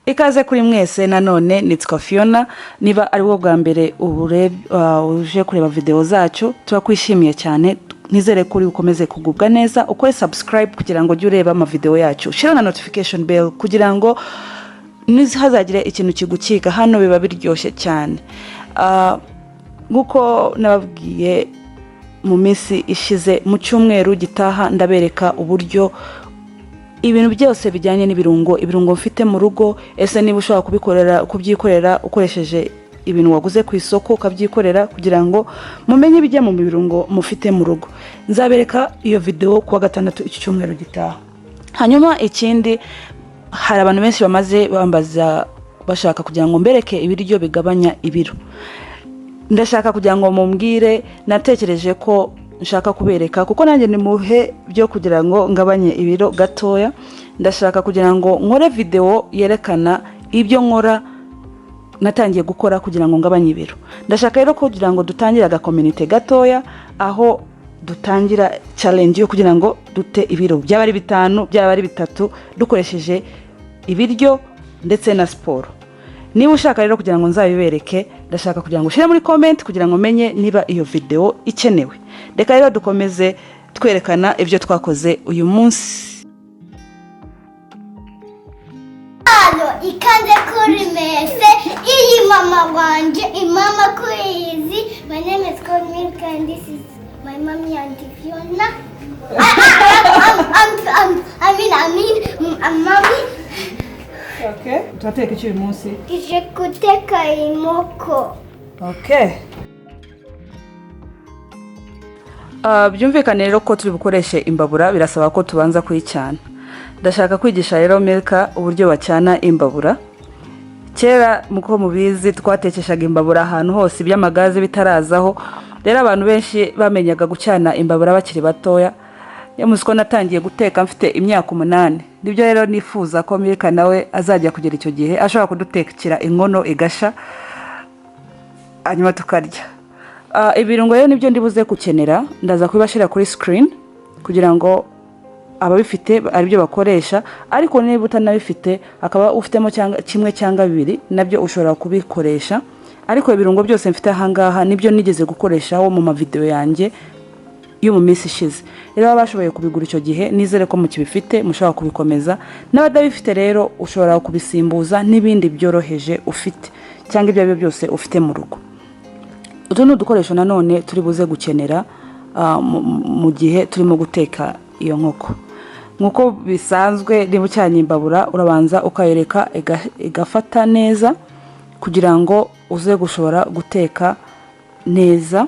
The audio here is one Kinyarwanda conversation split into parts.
Ikaze kuri mwese nanone, nitwa Fiona. Niba ari bwo bwa mbere uje kureba videwo zacu, turakwishimiye cyane. Nizere ko uri bukomeze kugubwa neza. Ukore subscribe kugira ngo ujye ureba amavidewo yacu, ushyire na notification bell kugira ngo ntihazagire ikintu kigucika. Hano biba biryoshye cyane. Nk'uko nababwiye mu minsi ishize, mu cyumweru gitaha ndabereka uburyo ibintu byose bijyanye n'ibirungo, ibirungo mfite mu rugo. Ese niba ushobora kubyikorera ukoresheje ibintu waguze ku isoko, ukabyikorera, kugira ngo mumenye ibijya mu birungo mufite mu rugo. Nzabereka iyo videwo kuwa gatandatu iki cyumweru gitaha. Hanyuma ikindi, hari abantu benshi bamaze bambaza bashaka kugira ngo mbereke ibiryo bigabanya ibiro. Ndashaka kugira ngo mumbwire. Natekereje ko nshaka kubereka kuko nanjye ni muhe byo kugira ngo ngabanye ibiro gatoya. Ndashaka kugira ngo nkore videwo yerekana ibyo nkora, natangiye gukora kugira ngo ngabanye ibiro. Ndashaka rero kugira ngo dutangire agakominite gatoya, aho dutangira challenge yo kugira ngo dute ibiro, byaba ari 5, byaba ari 3, dukoresheje ibiryo ndetse na siporo. Niba ushaka rero kugira ngo nzabibereke, ndashaka kugira ngo ushyire muri comment kugira ngo menye niba iyo videwo ikenewe. Reka rero dukomeze twerekana ibyo twakoze uyu munsi. Hano ikaze kuri mese, iyi mama wanje, imama kuri. My name is called Milka and this is my mommy, Auntie Fiona. I mean, I'm mommy. Okay. Turateka iki uyu munsi? Tuje guteka inkoko. Okay. Byumvikane rero ko turi bukoreshe imbabura, birasaba ko tubanza kuyicana. Ndashaka kwigisha rero Milka uburyo bacana imbabura. Kera, muko mubizi, twatekeshaga imbabura ahantu hose iby'amagaze bitarazaho. Rero abantu benshi bamenyaga gucana imbabura bakiri batoya. Muzi ko natangiye guteka mfite imyaka 8. Nibyo rero nifuza ko Milka nawe azajya kugera icyo gihe ashobora kudutekera inkono igasha, hanyuma tukarya. Ibirungo rero nibyo ndibuze gukenera, ndaza kubibashyira kuri screen kugira ngo ababifite aribyo bakoresha. Ariko niba utanabifite, akaba ufitemo cyangwa kimwe cyangwa bibiri, nabyo ushobora kubikoresha. Ariko ibirungo byose mfite ahangaha nibyo nigeze gukoreshaho mu mavideo yanjye yo mu minsi ishize. Rero abashoboye kubigura icyo gihe, nizere ko mukibifite, mushobora kubikomeza. N'abadabifite rero, ushobora kubisimbuza n'ibindi byoroheje ufite cyangwa ibyo ari byo byose ufite mu rugo. Utu ni udukoresho nanone turi buze gukenera mu gihe turimo guteka iyo nkoko. Nk'uko bisanzwe, niba ucanye imbabura, urabanza ukayereka igafata neza kugira ngo uze gushobora guteka neza.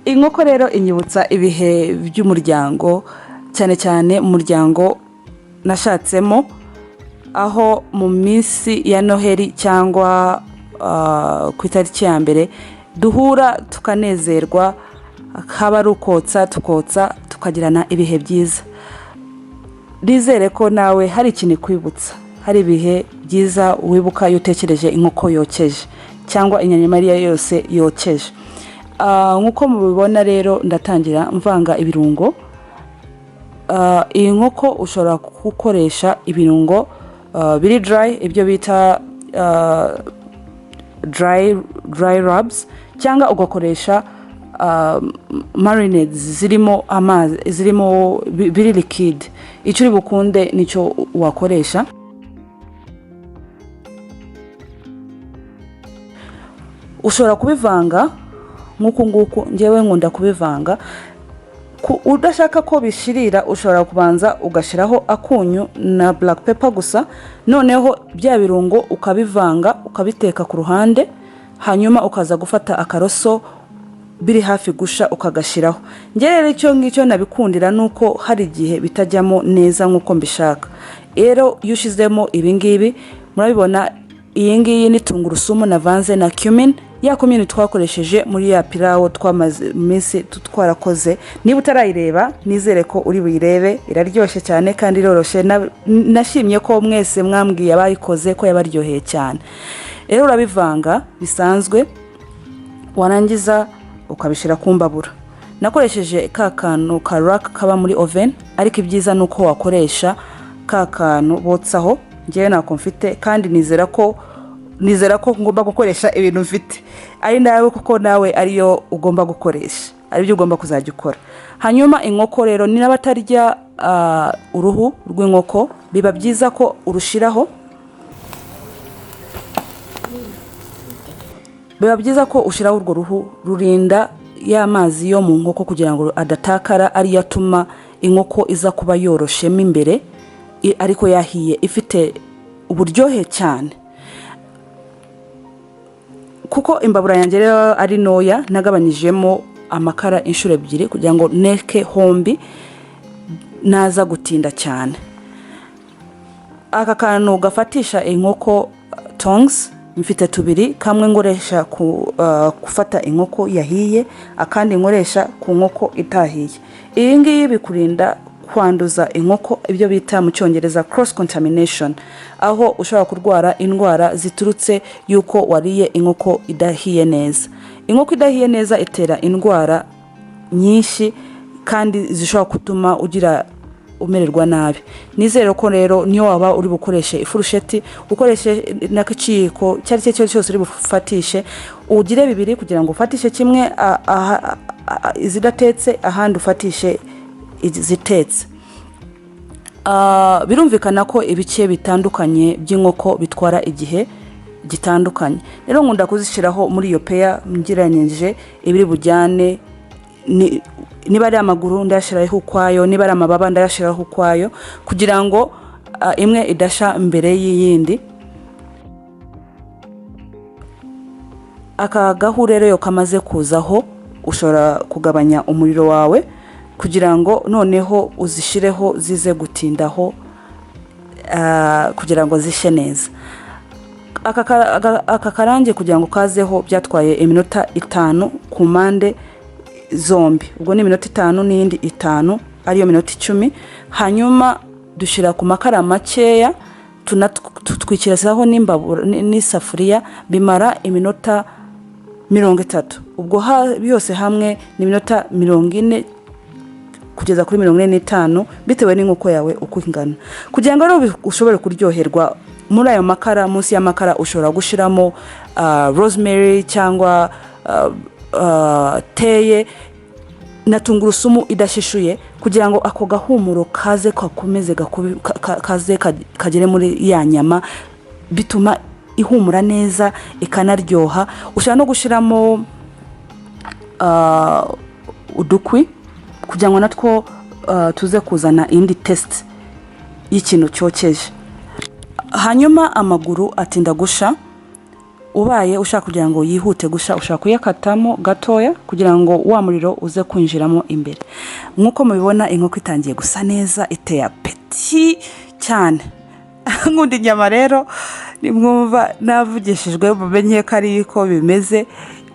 Inkoko rero inyibutsa ibihe by'umuryango, cyane cyane umuryango nashatsemo, aho mu minsi ya Noheli cyangwa ku itariki ya mbere duhura tukanezerwa, haba ari ukotsa, tukotsa, tukagirana ibihe byiza. Nizere ko nawe hari ikintu ikwibutsa, hari ibihe byiza wibuka iyo utekereje inkoko yokeje cyangwa inyama iyo ari yo yose yokeje. Nk'uko mubibona rero, ndatangira mvanga ibirungo. Iyi nkoko ushobora gukoresha ibirungo biri dry, ibyo bita dry rubs, cyangwa ugakoresha marinades zirimo amazi, zirimo biri liquid. Icyo uri bukunde nicyo wakoresha. Ushobora kubivanga nk'uku nguku. Ngewe nkunda kubivanga. Udashaka ko bishirira, ushobora kubanza ugashyiraho akunyu na black pepper gusa, noneho bya birungo ukabivanga, ukabiteka ku ruhande, hanyuma ukaza gufata akaroso biri hafi gusha ukagashyiraho. Njye rero icyo ngicyo nabikundira ni uko hari igihe bitajyamo neza nk'uko mbishaka. Rero iyo ushyizemo ibi ngibi, murabibona, iyi ngiyi ni tungurusumu navanze na cumin, ya cumin twakoresheje muri ya pilawo twamaze iminsi twarakoze. Niba utarayireba, nizere ko uri buyirebe, iraryoshye cyane kandi iroroshye. Nashimye ko mwese mwambwiye abayikoze ko yabaryoheye cyane. Rero urabivanga bisanzwe, warangiza ukabishyira ku mbabura. Nakoresheje ka kantu ka rack kaba muri oven, ariko ibyiza ni uko wakoresha Ka kantu botsaho ngewe ntako mfite, kandi nizera ko ngomba gukoresha ibintu mfite, ari nawe kuko nawe ariyo ugomba gukoresha, aribyo ugomba kuzajya ukora. Hanyuma inkoko rero, niba batarya uruhu rw'inkoko, biba byiza ko urushiraho. Biba byiza ko ushyiraho urwo ruhu, rurinda ya mazi yo mu nkoko kugira ngo adatakara, ariyo atuma inkoko iza kuba yoroshemo imbere, ariko yahiye, ifite uburyohe cyane. Kuko imbabura yanjye rero ari ntoya, nagabanyijemo amakara inshuro ebyiri kugira ngo neke hombi, naza gutinda cyane. Aka kantu gafatisha inkoko, tongs, mfite tubiri: kamwe nkoresha ku gufata inkoko yahiye, akandi nkoresha ku nkoko itahiye. Iyi ngiyi bikurinda kwanduza inkoko, ibyo bita mu Cyongereza cross contamination, aho ushobora kurwara indwara ziturutse y'uko wariye inkoko idahiye neza. Inkoko idahiye neza itera indwara nyinshi kandi zishobora gutuma ugira umererwa nabi. Nizere ko rero niyo waba uri bukoreshe ifurusheti, ukoreshe n'akakiyiko, icyo ari cyo cyose uri bufatishe, ugire bibiri kugira ngo ufatishe kimwe izidatetse, ahandi ufatishe izitetse. Birumvikana ko ibice bitandukanye by'inkoko bitwara igihe gitandukanye. Rero nkunda kuzishyiraho muri iyo peya, ngereranyije ibiri bujyane. Niba ari amaguru ndayashyiraho ukwayo, niba ari amababa ndayashyiraho ukwayo, kugira ngo imwe idasha mbere y'iyindi. Aka gahu rero iyo kamaze kuzaho, ushobora kugabanya umuriro wawe kugira ngo noneho uzishyireho zize gutindaho, kugira ngo zishe neza. Aka karangi kugira ngo kazeho byatwaye iminota 5 ku mpande zombi. Ubwo ni iminota 5 n'iyindi 5, ariyo minota 10. Hanyuma dushyira ku makara makeya, tunatwikirizaho n'imbabura n'isafuriya, bimara iminota 30. Ubwo byose hamwe ni iminota 40 kugeza kuri 45, bitewe n'inkoko yawe uko ingana. Kugira ngo rero ushobore kuryoherwa muri ayo makara, munsi y'amakara ushobora gushyiramo rosemary cyangwa teye na tungurusumu idashishuye, kugira ngo ako gahumuro kaze gakomeze kaze kagere muri ya nyama, bituma ihumura neza ikanaryoha. Ushobora no gushyiramo udukwi kugira ngo natwo tuze kuzana indi taste y'ikintu cyokeje. Hanyuma amaguru atinda gusha. Ubaye ushaka kugira ngo yihute gusha, ushobora kuyakatamo gatoya kugira ngo wa muriro uze kwinjiramo imbere. Nk'uko mubibona, inkoko itangiye gusa neza, iteye appétit cyane. Nkunda inyama rero, nimwumva navugishijwe mumenye ko ari ko bimeze.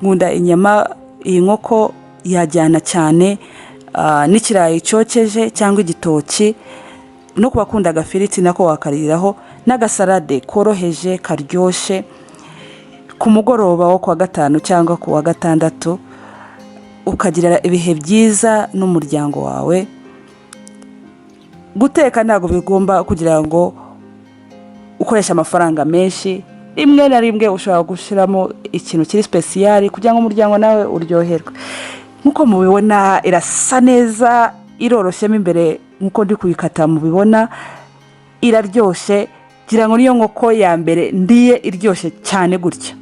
Nkunda inyama. Iyi nkoko yajyana cyane n'ikirayi cyokeje cyangwa igitoki, no ku bakunda agafiriti nako wakariraho, n'agasalade koroheje karyoshye ku mugoroba wo kuwa gatanu cyangwa ku wa gatandatu, ukagira ibihe byiza n'umuryango wawe. Guteka ntabwo bigomba kugira ngo ukoreshe amafaranga menshi. Rimwe na rimwe ushobora gushyiramo ikintu kiri special kugira ngo umuryango nawe uryoherwe. Nk'uko mubibona, irasa neza, iroroshyemo imbere nk'uko ndi kuyikata mubibona, iraryoshye. Ngira ngo niyo nkoko ya mbere ndiye iryoshye cyane gutya.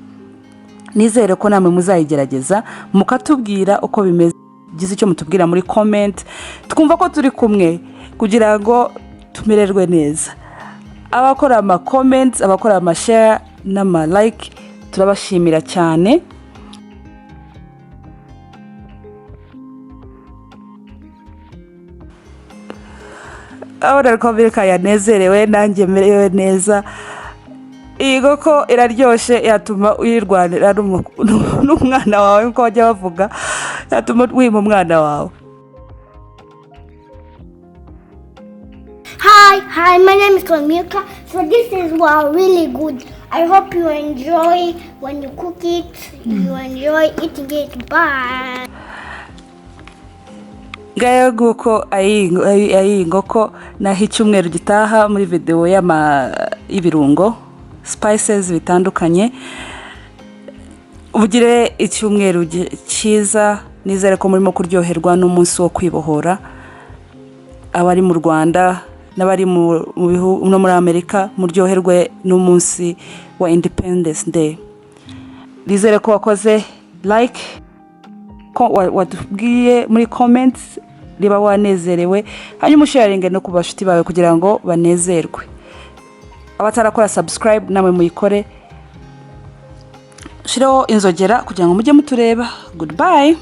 Nizere ko namwe muzayigerageza mukatubwira uko bimeze. Gize icyo mutubwira muri comment, twumva ko turi kumwe kugira ngo tumererwe neza. Abakora ama comments, abakora ama share n'ama like, turabashimira cyane. Abona ko Milka yanezerewe, nanjye merewe neza. Iyi nkoko iraryoshye, yatuma uyirwanira n'umwana wawe, nk'uko bajya bavuga, yatuma wima umwana wawe. Hi, hi, my name is Milka. So this is, wow, really good. I hope you enjoy when you cook it. You enjoy eating it. Bye. Ngayo nguko ayi ngoko. Naho icyumweru gitaha muri videwo y'ibirungo, spices bitandukanye. Ugire icyumweru cyiza. Nizere ko murimo kuryoherwa n'umunsi wo kwibohora. Abari mu Rwanda n'abari mu bihugu no muri Amerika, muryoherwe n'umunsi wa Independence Day. Nizere ko wakoze like, ko watubwiye muri comments niba wanezerewe, hanyuma usharinge no ku bashuti bawe kugira ngo banezerwe. Abatarakora subscribe, namwe muyikore, shireho inzogera kugira ngo mujye mutureba. Goodbye.